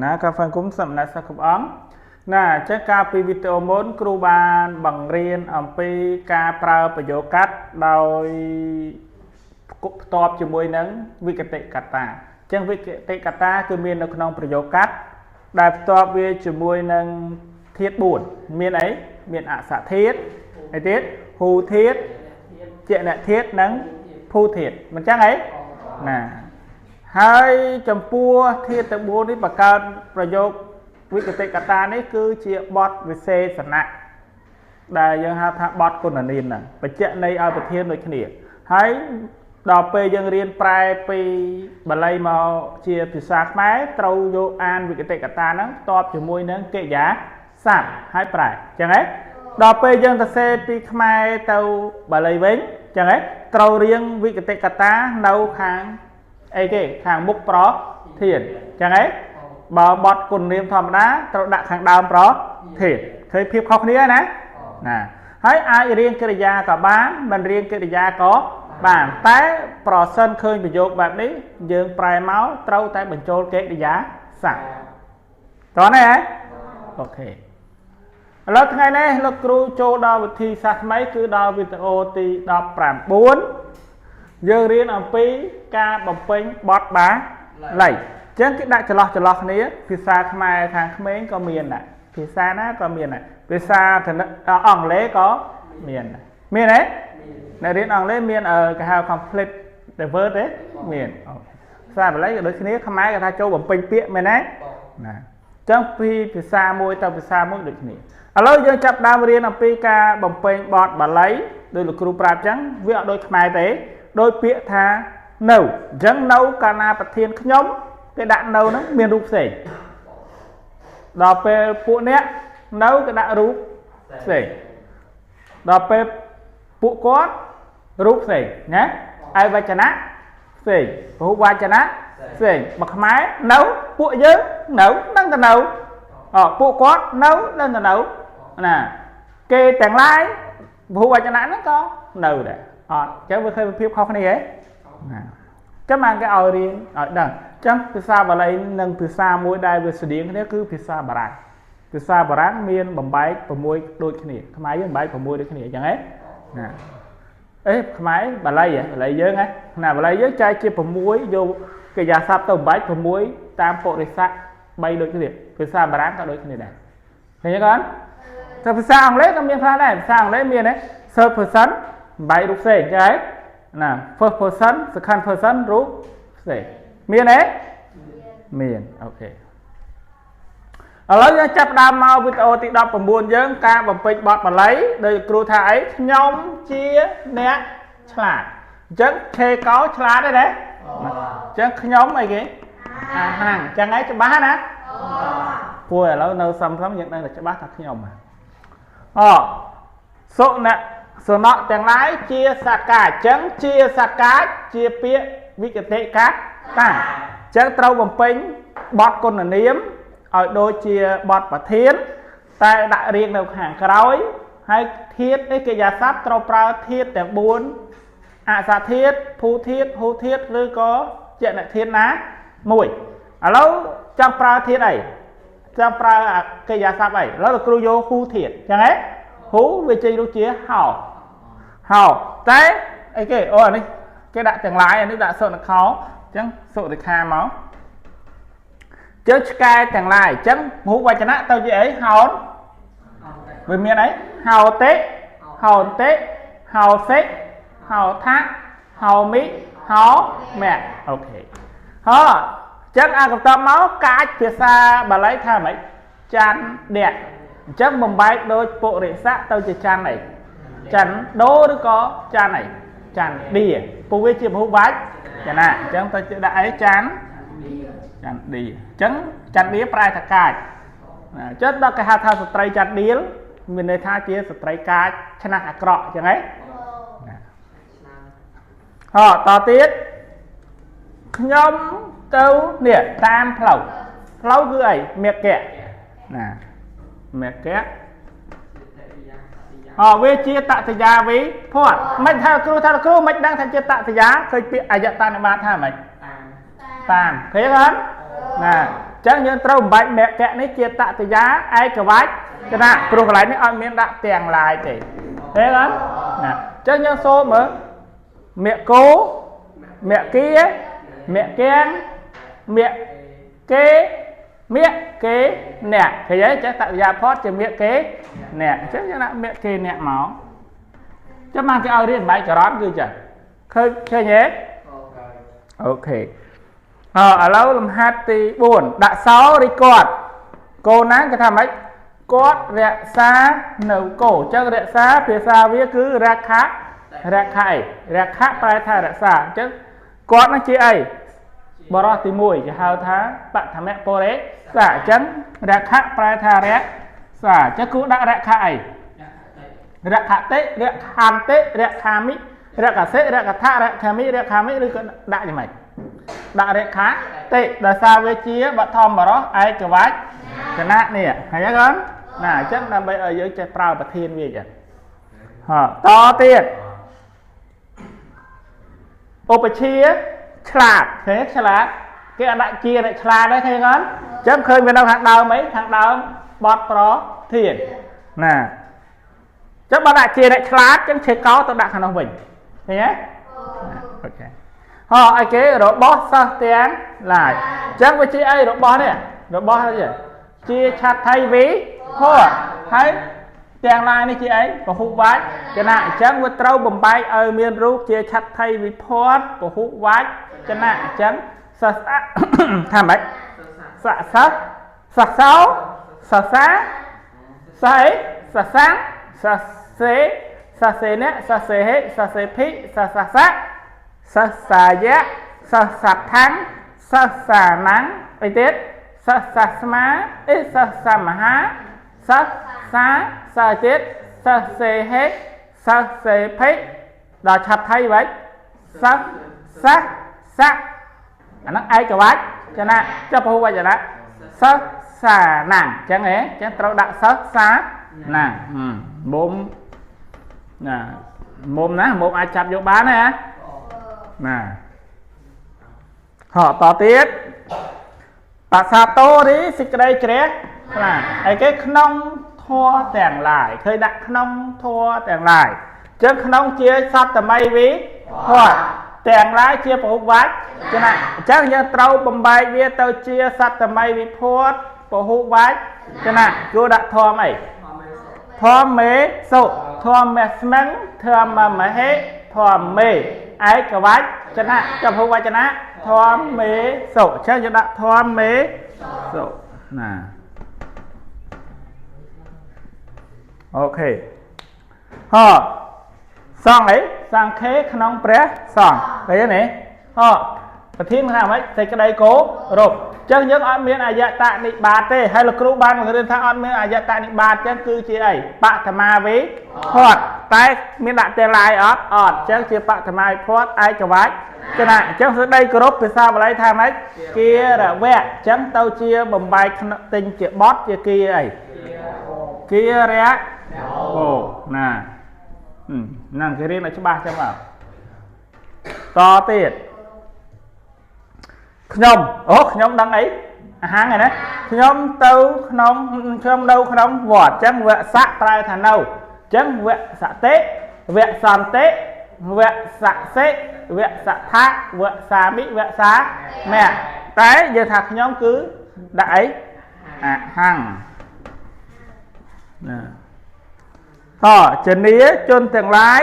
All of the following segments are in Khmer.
ណាកាហ្វេគុំសំណាក់សិស្សគ្រប់អង្គណាអញ្ចឹងកាលពីវីដេអូមុនគ្រូបានបង្រៀនអំពីការប្រើប្រយោគកាត់ដោយផ្ទាប់ជាមួយនឹងវិគតិកតាអញ្ចឹងវិគតិកតាគឺមាននៅក្នុងប្រយោគកាត់ដែលផ្ទាប់វាជាមួយនឹងធាតុ4មានអីមានអសធាតុអីទៀតហូធាតុជាអ្នកធាតុនិងភូធាតុមិនចឹងអីណាហើយចំពោះធាតុទាំង4នេះបង្កើតប្រយោគវិគតិកតានេះគឺជាបទវិសេសណៈដែលយើងហៅថាបទគុណនាមហ្នឹងបញ្ជាក់ន័យឲ្យប្រធានដូចគ្នាហើយដល់ពេលយើងរៀនប្រែពីបាលីមកជាភាសាខ្មែរត្រូវយកអានវិគតិកតាហ្នឹងតបជាមួយនឹងកិរិយាសព្ទហើយប្រែចឹងហ៎ដល់ពេលយើងសរសេរពីខ្មែរទៅបាលីវិញចឹងហ៎ត្រូវរៀងវិគតិកតានៅខាងអីគេខាងមុខប្រធានចឹងហ៎បើបត់គុណនាមធម្មតាត្រូវដាក់ខាងដើមប្រធានឃើញភាពខុសគ្នាណាណាហើយអាចរៀងកិរិយាក៏បានមិនរៀងកិរិយាក៏បានតែប្រសិនឃើញប្រយោគបែបនេះយើងប្រែមកត្រូវតែបញ្ចូលកិរិយាសព្ទតោះនេះហ៎អូខេឥឡូវថ្ងៃនេះលោកគ្រូចូលដល់វិធីសាស្ត្រថ្មីគឺដល់វីដេអូទី19យើងរៀនអំពីការបំពេញបទបាលីអញ្ចឹងគេដាក់ចន្លោះចន្លោះគ្នាភាសាខ្មែរខាងក្មេងក៏មានដែរភាសាណាក៏មានដែរភាសាគណិតអង់គ្លេសក៏មានដែរមានទេអ្នករៀនអង់គ្លេសមានគេហៅ complete the word ទេមានអូភាសាបាលីក៏ដូចគ្នាខ្មែរគេថាចូលបំពេញពាក្យមែនទេណាអញ្ចឹងពីភាសាមួយទៅភាសាមួយដូចគ្នាឥឡូវយើងចាប់ដើមរៀនអំពីការបំពេញបទបាលីដោយលោកគ្រូប្រាប់អញ្ចឹងវាអត់ដូចខ្មែរទេដោយពាក្យថានៅអញ្ចឹងនៅកាលណាប្រធានខ្ញុំគេដាក់នៅហ្នឹងមានរូបផ្សេងដល់ពេលពួកអ្នកនៅគេដាក់រូបផ្សេងដល់ពេលពួកគាត់រូបផ្សេងណាឯវចនៈផ្សេងពហុវចនៈផ្សេងបើខ្មែរនៅពួកយើងនៅនឹងទៅនៅអពួកគាត់នៅនឹងទៅនៅណាគេទាំងឡាយពហុវចនៈហ្នឹងក៏នៅដែរអត់អញ្ចឹងវាឃើញភាពខុសគ្នាហ៎ណាចាំបានគេឲ្យរៀនឲ្យដឹងអញ្ចឹងភាសាបាលីនិងភាសាមួយដែលវាស្តៀងគ្នាគឺភាសាបារាំងភាសាបារាំងមានបំបែក6ដូចគ្នាខ្មែរយើងបំបែក6ដូចគ្នាអញ្ចឹងហ៎ណាអេខ្មែរបាលីហ៎បាលីយើងហ៎ណាបាលីយើងចែកជា6យកកិរិយាសព្ទទៅបំបែក6តាមពុរិស័ក3ដូចគ្នាភាសាបារាំងក៏ដូចគ្នាដែរឃើញទេកូនតែភាសាអង់គ្លេសក៏មានខ្លះដែរភាសាអង់គ្លេសមានទេ third person បំបែករូបផ្សេងចឹងហ៎ណា first person second person រូបផ្សេងមានទេមានអូខេឥឡូវយើងចាប់ផ្ដើមមកវីដេអូទី19យើងការបំពេញបទបាលីដោយគ្រូថាអីខ្ញុំជាអ្នកឆ្លាតអញ្ចឹងឆេកោឆ្លាតទេណាអញ្ចឹងខ្ញុំអីគេអាហាងអញ្ចឹងឯងច្បាស់ណាព្រោះឥឡូវនៅសំសំយើងដឹងតែច្បាស់ថាខ្ញុំអសុនៈសុនៈទាំងឡាយជាសត្វកាចអញ្ចឹងជាសត្វកាចជាពាក្យវិគតិកតាអញ្ចឹងត្រូវបំពេញបទគុណនាមឲ្យដូចជាបទប្រធានតែដាក់រៀងនៅខាងក្រោយហើយធាតុនេះកិរិយាសព្ទត្រូវប្រើធាតុទាំង4អសធាតុភូធាតុហូធាតុឬក៏ជាអ្នកធាតុណាមួយឥឡូវចង់ប្រើធាតុអីចង់ប្រើកិរិយាសព្ទអីឥឡូវលោកគ្រូយកហ៊ូធាតុចឹងហ៎ហ៊ូវាចេញរូបជាហោហោតែអីគេអូអានេះគេដាក់ទាំងឡាយអានេះដាក់សុនខោអញ្ចឹងសុរិខាមកជើឆ្កែទាំងឡាយអញ្ចឹងពហុវចនៈទៅជាអីហោនវាមានអីហោតិហោតិហោសិហោថាហោមិហោមៈអូខេហោអញ្ចឹងអាកំតបមកកាចភាសាបាលីថាម៉េចច័ន្ទៈអញ្ចឹងបំបែកដូចពុរិស័កទៅជាច័ន្ទអីច័ន្ទដូឬក៏ច័ន្ទអីច័ន្ទឌីពុះវាជាពហុបាច់ចាណាអញ្ចឹងទៅដាក់អីច័ន្ទច័ន្ទឌីអញ្ចឹងច័ន្ទឌីប្រែថាកាចណាអញ្ចឹងដល់គេហៅថាស្ត្រីច័ន្ទឌីលមានន័យថាជាស្ត្រីកាចឆ្នះអាក្រក់អញ្ចឹងហ៎ណាហោតទៀតខ្ញុំទៅនេះតាមផ្លូវផ្លូវគឺអីមគ្គណាមគ្គអវាជាតតយាវិភ័តមិនថាគ្រូថាគ្រូមិនដឹងថាជាតតយាឃើញពាក្យអយតនិបាតថាម៉េចតាមឃើញអត់ណា ញ្ចឹងយើងត្រូវបំបែកមគ្គនេះជាតតិយាឯកវចនៈព្រោះកន្លែងនេះអត់មានដាក់ទាំងឡាយទេឃើញអត់ណាអញ្ចឹងយើងសូមមើលមគ្គោមគ្គាមគ្គាំងមគ្គេមគ្គេអ្នកឃើញទេអញ្ចឹងតតិយាផតជាមគ្គេអ្នកអញ្ចឹងយើងដាក់មគ្គេអ្នកមកចាំបានគេឲ្យរៀនបំបែកចរន្តគឺចឹងឃើញឃើញទេ OK អឥឡូវលំហាត់ទី4ដាក់សោរីគាត់គោណាគេថាម៉េចគាត់រក្សានៅគោអញ្ចឹងរក្សាភាសាវាគឺរក្ខៈរក្ខៈអីរក្ខៈប្រែថារក្សាអញ្ចឹងគាត់នឹងជាអីបរោះទី1គេហៅថាបឋមពុរិសៈអញ្ចឹងរក្ខៈប្រែថារក្សាអញ្ចឹងគួរដាក់រក្ខៈអីរក្ខតិរក្ខន្តិរក្ខាមិរក្ខសិរក្ខថរក្ខាមិរក្ខាមិឬក៏ដាក់យ៉ាងម៉េចដាក់រក្ខាតិដោយសារវាជាបឋមបរោះឯកវចចនៈនេះឃើញទេកូនណាអញ្ចឹងដើម្បីឲ្យយើងចេះប្រើប្រធានវាចឹងហ៎តទៀតឧបជាឆ្លាតឃើញឆ្លាតគេអត់ដាក់ជាអ្នកឆ្លាតទេឃើញកូនអញ្ចឹងឃើញវានៅខាងដើមអីខាងដើមបត់ប្រធានណាចឹងបើដាក់ជាអ្នកឆ្លាតចឹងឆេកោទៅដាក់ខាងនោះវិញឃើញទេ OK ហោអីគេរបស់សិស្សទាំងឡាយអញ្ចឹងវាជាអីរបស់នេះរបស់អីជាឆាត់ថៃវីហោហើយទាំងឡាយនេះជាអីពហុវចនៈអញ្ចឹងវាត្រូវបំបែកឲ្យមានរូបជាឆាត់ថៃវិភ័តពហុវចនៈអញ្ចឹងសិស្ស ថាម៉េចស័កសិស្សសិស្សសោសិស្សសាសិស្សអីសិស្សសាំងសិស្សសេសិស្សសេនៈសិស្សសេហិសិស្សសេភិសិស្សសៈសិស្សសាយៈសិស្សសដ្ឋੰសិស្សសានំអីទៀតសិស្សសាស្មាអីសិស្សសមហាសិស្សសាសិស្សទៀតសិស្សសេហិសិស្សសេភិដល់ឆាត់ថៃវិញសិស្សសៈសៈអាហ្នឹងឯកវចនៈចុះពហុវចនៈសិស្សសាណាំងអញ្ចឹងហ៎អញ្ចឹងត្រូវដាក់សិស្សសាណាំងមុំណាមុំណាមុំអាចចាប់យកបានណាណាហោតទៀតបាសាតោរីសេចក្តីជ្រះថ្លាអីគេក្នុងធัวទាំងឡាយឃើញដាក់ក្នុងធัวទាំងឡាយអញ្ចឹងក្នុងជាសត្វមីវិភ័តទាំងឡាយជាពហុវចនៈអញ្ចឹងយើងត្រូវបំបែកវាទៅជាសត្វមីវិភ័តពហុវចនៈគួរដាក់ធម៌អីធម្មេសុធម្មស្មិងធម្មមហេធម្មេឯកវចនៈចពហុវចនៈធម្មេសុអញ្ចឹងយើងដាក់ធម្មេសុណា OK ហោសង្ឃអីសង្ឃេក្នុងព្រះសង្ឃឃើញទេនេះហោប្រធានថាម៉េចសេចក្តីគោរពអញ្ចឹងយើងអត់មានអយតនិបាតទេហើយលោកគ្រូបានបង្រៀនថាអត់មានអយតនិបាតអញ្ចឹងគឺជាអីបឋមាវិភ័តតែមានដាក់ទេឡាយអត់អត់អញ្ចឹងជាបឋមាវិភ័តឯកវចចនៈអញ្ចឹងសេចក្តីគោរពភាសាបាលីថាម៉េចគារវៈអញ្ចឹងទៅជាបំបែកទិញជាបត់ជាគាអីគារៈអូណាហ្នឹងគេរៀនឲ្យច្បាស់ចឹងមកតទៀតខ្ញុំអូខ្ញុំដឹងអីអាហាងឯណាខ្ញុំទៅក្នុងខ្ញុំនៅក្នុងវត្តអញ្ចឹងវសៈប្រែថានៅអញ្ចឹងវសតិវសន្តិវសសិវសថៈវសាមិវសាមៈតែយើងថាខ្ញុំគឺដាក់អីអាហាងណាហជនីជនទាំងឡាយ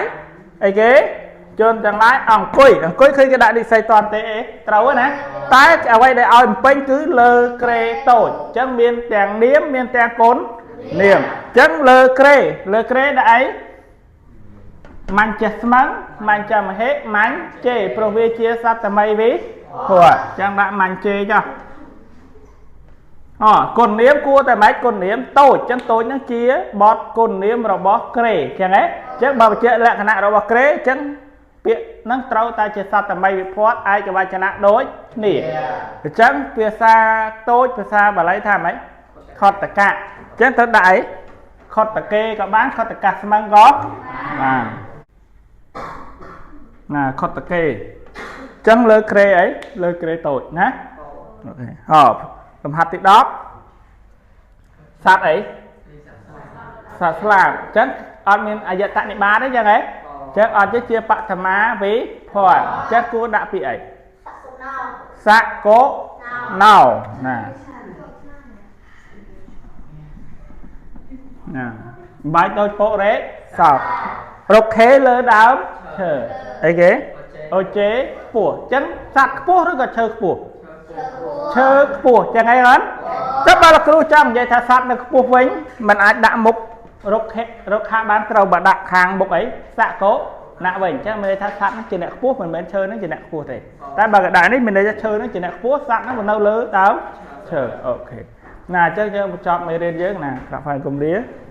អីគេជនទាំងឡាយអង្គុយអង្គុយឃើញគេដាក់និស័យតន្ទេអីត្រូវណាតែអ្វីដែលឲ្យបំពេញគឺលើក្រេតូចអញ្ចឹងមានទាំងនាមមានទាំងគុណនាមអញ្ចឹងលើក្រេលើក្រេដាក់អីមញ្ញស្មឹងមញ្ញមហិមញ្ញជេព្រោះវាជាសត្វមីវិភ័តអញ្ចឹងដាក់មញ្ញជេចុះអគុណនាមគួរតែម៉េចគុណនាមតូចអញ្ចឹងតូចហ្នឹងជាបត់គុណនាមរបស់ក្រេអញ្ចឹងហ៎អញ្ចឹងបើបញ្ជាក់លក្ខណៈរបស់ក្រេអញ្ចឹងពាក្យហ្នឹងត្រូវតែជាសត្វមីវិភ័តឯកវចនៈដូចគ្នាអញ្ចឹងភាសាតូចភាសាបាលីថាម៉េចខតកៈអញ្ចឹងត្រូវដាក់អីខតកេក៏បានខតកៈស្មឹងក៏បានណាខតកេអញ្ចឹងលើក្រេអីលើក្រេតូចណា OK ហោ លំហាត់ទី10សត្វអីសត្វស្លាបអញ្ចឹងអត់មានអយតនិបាតទេចឹងហ៎អញ្ចឹងអត់ទេជាបឋមាវិភ័តអញ្ចឹងគួរដាក់ពីអី សកុណោ សកុណោណាណាបាច់ដូចពុរិសពរុក្ខេលើដើមឈើអីគេអូជេខ្ពស់អញ្ចឹងសត្វខ្ពស់ឬក៏ឈើខ្ពស់ឈើខ្ពស់ចឹងអីអត់ចុះបើលោកគ្រូចង់និយាយថាសត្វនៅខ្ពស់វិញมันអាចដាក់មុខរុក្ខេរុក្ខៈបានត្រូវបើដាក់ខាងមុខអីសកុណៈវិញអញ្ចឹងមានន័យថាសត្វហ្នឹងជាអ្នកខ្ពស់មិនមែនឈើហ្នឹងជាអ្នកខ្ពស់ទេតែបើកដាក់នេះមានន័យថាឈើហ្នឹងជាអ្នកខ្ពស់សត្វហ្នឹងវានៅលើដើមឈើអូខេណាអញ្ចឹងយើងបញ្ចប់មេរៀនយើងណាក្រាបហើយគុំលា។